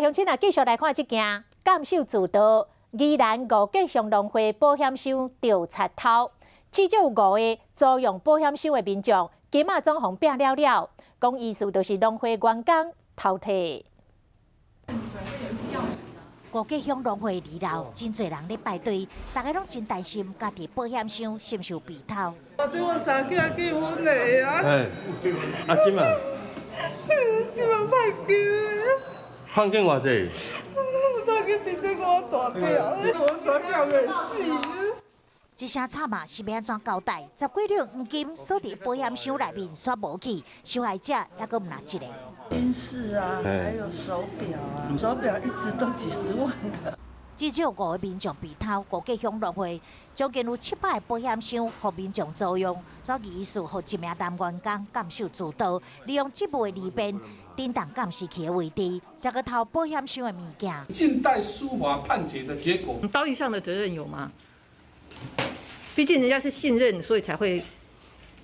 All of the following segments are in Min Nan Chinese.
鄉親啊，繼續來看這件監守自盜，宜蘭五結鄉農會保險箱著賊偷，至少有五個租用保險箱的民眾，今仔總予拚了了，講疑似就是農會員工偷提。五結鄉農會二樓真濟人咧排隊，大家攏真擔心家己保險箱是毋是有被偷。啊，這阮查囝結婚的啊。哎，啊，這馬。這馬歹救。判金偌濟？判金是這我大條，我查囝袂死。這聲慘嘛是欲按怎交代？十幾兩黃金鎖佇保險箱內面，煞無去，受害者猶閣毋若一個。金飾啊，還有手錶啊，手錶一直都幾十萬的。至少五個民眾被偷，五結鄉農會將近有700個保險箱予民眾租用，煞疑似予一名男員工監守自盜，利用職務的利便，叮當監視器的位置，才去偷保險箱的物件。靜待司法判決的結果。道義上的責任有嗎？畢竟人家是信任，所以才會。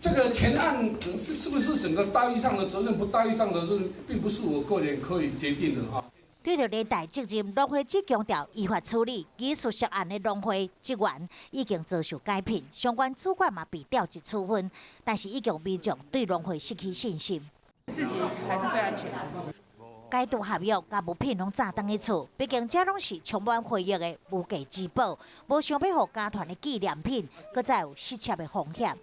這個全案是不是整個道義上的責任，不道義上的責任，並不是我個人可以決定的哈。對著連帶責任，農會只強調依法處理，疑似涉案的農會職員已經遭受解聘，相關主管嘛被調職處分，但是已經有民眾對農會失去信心。自己還是最安全。解除合約，共物品攏紮轉去厝，畢竟這攏是充滿回憶的無價之寶，無想欲予家傳的紀念品，閣再有失竊的風險。